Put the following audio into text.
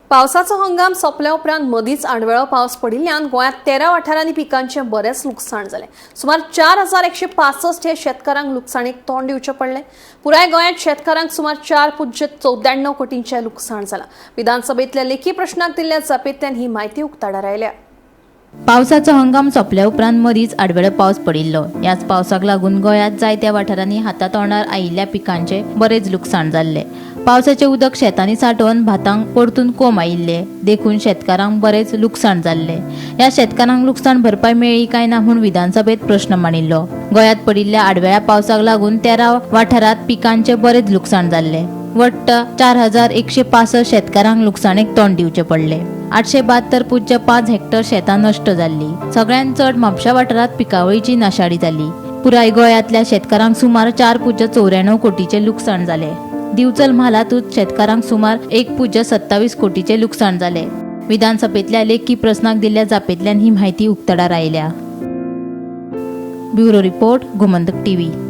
पावसाचो हंगाम सोंपल्या उपरांत मदींच आडवेळो पावस पडिल्ल्यान गोंयांत 13 वाठारांनी पिकांचें बरेंच लुकसाण जालें. सुमार 4165 हे शेतकारांक लुकसाणीक तोंड दिवचें पडलें. पुराय गोंयांत शेतकारांक सुमार 4.94 कोटींचें लुकसाण जालां. विधानसभेंतल्या लेखी प्रश्नाक दिल्ल्या जापेंतल्यान ही म्हायती उक्ताडार आयल्या. पावसाचो हंगाम सोंपल्या उपरांत मदींच आडवेळो पावस पडिल्लो. ह्याच पावसाक लागून गोंयांत जायत्या वाठारांनी हाता तोंडार आयिल्ल्या पिकांचें बरेंच लुकसाण जाल्लें. पावसाचें उदक शेतांनी सांठोवन भातांक परतून कोंब आयिल्ले, देखून शेतकारांक बरेंच लुकसाण जाल्लें. ह्या शेतकारांक लुकसाण भरपाय मेळ्ळी काय ना म्हूण विधानसभेंत प्रश्न मांडिल्लो. गोंयांत पडिल्ल्या आडवेळ्या पावसाक लागून 13 वाठारांत पिकांचें बरेंच लुकसाण जाल्लें. वट्ट 4165 शेतकारांक लुकसाणेक तोंड दिवचें पडलें. 872.5 हेक्टर शेतां नश्ट जाल्ली. सगळ्यांत चड म्हापशा वाठारांत पिकावळीची नाशाडी जाली. पुराय गोंयांतल्या शेतकारांक सुमार 4.94 कोटीचें लुकसाण जालें. दिवचल म्हालांतूच शेतकारांक सुमार 1.27 कोटीचें लुकसाण जालें. विधानसभेंतल्या लेखी प्रस्नाक दिल्ल्या जापेंतल्यान ही म्हायती उक्ताडार आयल्या. Bureau report, Gomantak TV.